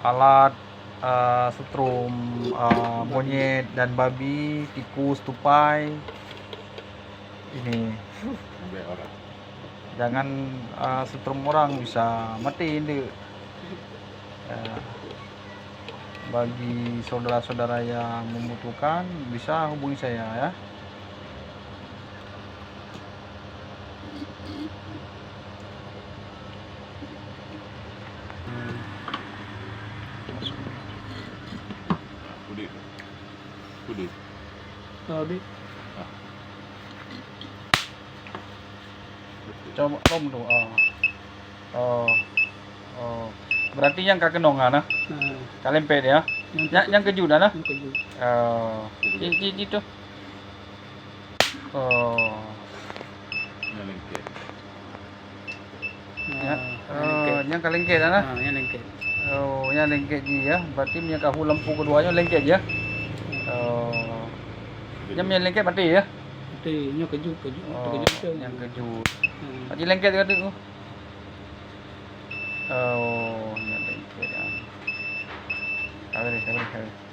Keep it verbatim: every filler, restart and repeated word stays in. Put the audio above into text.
Alat, eh, setrum, eh, monyet dan babi, tikus, tupai. Ini. Sampai orang. Jangan, eh, setrum orang bisa mati, indak. Ya. Bagi saudara-saudara yang membutuhkan, bisa hubungi saya, ya. Udah. Udah. Oh, di. Ah. Coba lom tu. Oh. Oh. Oh. Berarti nyang ka keunong ha nah. Ha. Ka lempet ya. Nyang Nyang, nyang keujut dah nah. Nyang keujut. Oh. Ci, ci, ci tu. Oh. Nyang lengket. Ya. Ha, Oh, lengket. Nyang ka lengket dah nah. Ha, nyang lengket. Oh, nyang lengket ji ya. Berarti meunyoe ka hu lampu keudua nyoe lengket ji ya. Oh. Nyang, nyang lengket mati ya. Mati, nyoe keujut, keujut, Oh, keujut tu. Nyang keujut. Hmm. Mati lengket tadi tu. Oh, nyang lengket ya. Habis, habis, habis.